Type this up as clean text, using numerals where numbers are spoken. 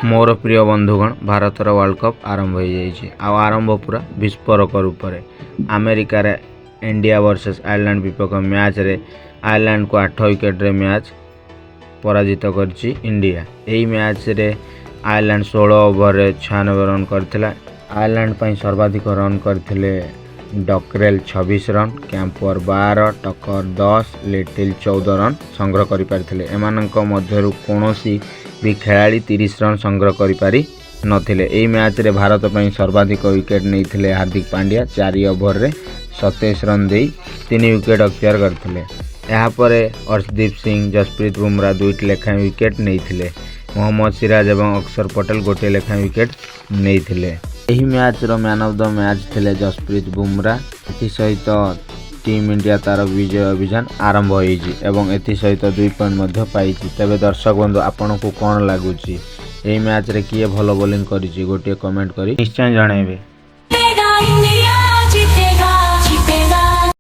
ମୋର ପ୍ରିୟ ବନ୍ଧୁଗଣ, ଭାରତର ୱାର୍ଲଡ଼ କପ୍ ଆରମ୍ଭ ହୋଇଯାଇଛି ଆଉ ଆରମ୍ଭ ପୁରା ବିସ୍ଫୋରକ ରୂପରେ। ଆମେରିକାରେ ଇଣ୍ଡିଆ ଭର୍ସେସ୍ ଆୟାରଲାଣ୍ଡ ବିପକ୍ଷ ମ୍ୟାଚ୍ରେ ଆୟାରଲାଣ୍ଡକୁ 8 ୱିକେଟରେ ମ୍ୟାଚ୍ ପରାଜିତ କରିଛି ଇଣ୍ଡିଆ। ଏହି ମ୍ୟାଚ୍ରେ ଆୟାରଲାଣ୍ଡ 16 ଓଭରରେ 96 ରନ୍ କରିଥିଲା। ଆୟାରଲାଣ୍ଡ ପାଇଁ ସର୍ବାଧିକ ରନ୍ କରିଥିଲେ ଡକରେଲ୍ 26 ରନ୍, କ୍ୟାମ୍ପର 12, ଟକର 10, ଲିଟିଲ୍ 14 ରନ୍ ସଂଗ୍ରହ କରିପାରିଥିଲେ। ଏମାନଙ୍କ ମଧ୍ୟରୁ କୌଣସି ବି ଖେଳାଳି 30 ରନ୍ ସଂଗ୍ରହ କରିପାରି ନଥିଲେ। ଏହି ମ୍ୟାଚ୍ରେ ଭାରତ ପାଇଁ ସର୍ବାଧିକ ୱିକେଟ୍ ନେଇଥିଲେ ହାର୍ଦ୍ଦିକ ପାଣ୍ଡ୍ୟା। 4 ଓଭରରେ 27 ରନ୍ ଦେଇ 3 ୱିକେଟ୍ ଅକ୍ତିଆର କରିଥିଲେ। ଏହାପରେ ଅର୍ଶଦୀପ ସିଂ, ଜସପ୍ରୀତ ବୁମରା ଦୁଇଟି ଲେଖାଏଁ ୱିକେଟ୍ ନେଇଥିଲେ। ମହମ୍ମଦ ସିରାଜ ଏବଂ ଅକ୍ଷର ପଟେଲ ଗୋଟିଏ ଲେଖାଏଁ ୱିକେଟ୍ ନେଇଥିଲେ। ଏହି ମ୍ୟାଚ୍ର ମ୍ୟାନ୍ ଅଫ୍ the match ଥିଲେ ଜସପ୍ରୀତ ବୁମରା। ଏଥିସହିତ ଟିମ୍ ଇଣ୍ଡିଆ ତାର ବିଜୟ ଅଭିଯାନ ଆରମ୍ଭ ହୋଇଛି ଏବଂ ଏଥିସହିତ 2 ପଏଣ୍ଟ ମଧ୍ୟ ପାଇଛି। ତେବେ ଦର୍ଶକ ବନ୍ଧୁ, ଆପଣଙ୍କୁ କ'ଣ ଲାଗୁଛି, ଏହି ମ୍ୟାଚ୍ରେ କିଏ ଭଲ ବୋଲିଂ କରିଛି? ଗୋଟିଏ କମେଣ୍ଟ କରି ନିଶ୍ଚୟ ଜଣାଇବେ।